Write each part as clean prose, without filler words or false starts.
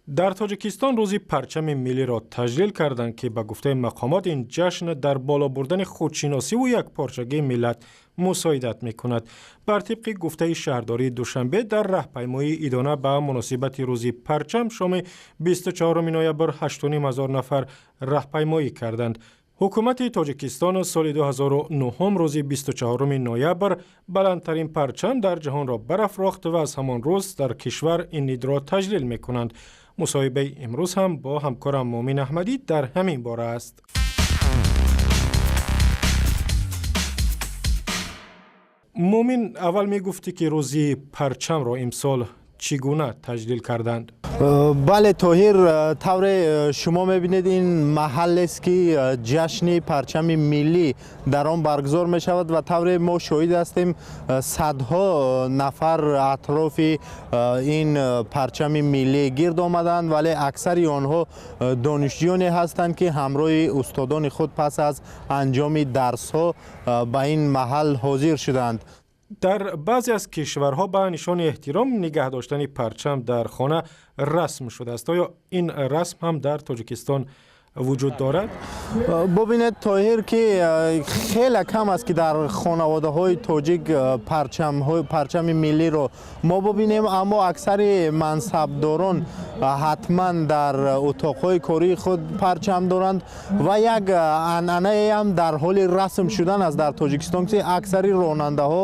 Дар Тоҷикистон рӯзи парчами миллиро таҷлил карданд, ки ба гуфтаи мақомот ин ҷашн дар боло бурдани худшиносиву якпорчагии миллат мусоидат мекунад. Бар тибқи гуфтаи шаҳрдории Душанбе, дар раҳпаймоии идона ба муносибати рӯзи парчам шоми 24 ноябр 8,5 ҳазор нафар раҳпаймоӣ карданд. Ҳукумати Тоҷикистон соли 2009 рӯзи 24 ноябр баландтарин парчам дар ҷаҳонро барафрохт ва аз ҳамон рӯз дар кишвар ин идро таҷлил мекунанд. Мусоҳибаи имрӯз ҳам бо ҳамкорам Муъмин Аҳмадӣ дар ҳамин бора аст. Муъмин, аввал мегуфтӣ, ки рӯзи парчамро имсол чӣ гуна таҷлил карданд? Бале, Тоҳир, тавре шумо мебинед, ин маҳаллест, ки ҷашни парчами миллӣ дар он баргузор мешавад, ва тавре мо шоҳид ҳастем, садҳо нафар атрофи ин парчами миллӣ гирд омаданд, вале аксари онҳо донишҷӯёне ҳастанд, ки ҳамроҳи устодони худ пас аз анҷоми дарсҳо ба ин маҳал ҳозир шуданд. Дар баъзе аз кишварҳо ба нишони эҳтиром нигаҳ доштани парчам дар хона расм шудааст. Оё ин расм ҳам дар Тоҷикистон вуҷуд дорад? Бубинед, Тоҳир, ки хеле кам аст, ки дар хонаводаҳои тоҷик парчами миллиро мо бубинем, аммо аксари мансабдорон ҳатман дар утоқҳои кории худ парчам доранд ва як анъанаеам дар ҳоли расм шудан аст дар Тоҷикистон, ки аксари ронандаҳо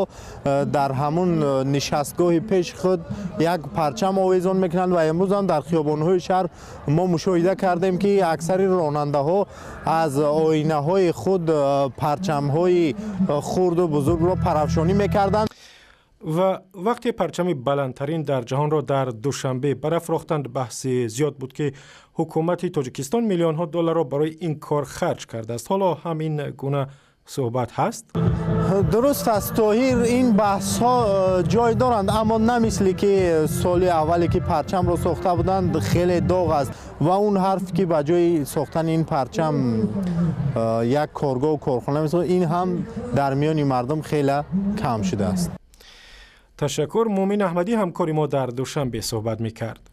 дар ҳамун нишастгоҳи пеши худ як парчам овезон мекунанд. Ва имрӯз ҳам дар хиёбонҳои шаҳр мо мушоҳида кардем, ки аксари ронандаҳо аз оинаҳои худ парчамҳои хурду бузургро парафшонӣ мекарданд. Ва вақте парчами баландтарин дар ҷаҳонро дар Душанбе барафрохтанд, баҳси зиёд буд, ки ҳукумати Тоҷикистон миллионҳо долларро барои ин кор харҷ кардааст. Ҳоло ҳам ин гуна суҳбат ҳаст? Дуруст аст, Тоҳир, ин баҳсҳо ҷой доранд, аммо на мисли ки соли аввале, ки парчамро сохта буданд, хеле доғ аст. Ва он ҳарф, ки ба ҷои сохтани ин парчам як коргоҳу корхона месохт, ин ҳам дар миёни мардум хеле кам шудааст. Ташаккур. Муъмин Аҳмадӣ, ҳамкори мо дар Душанбе, суҳбат мекард.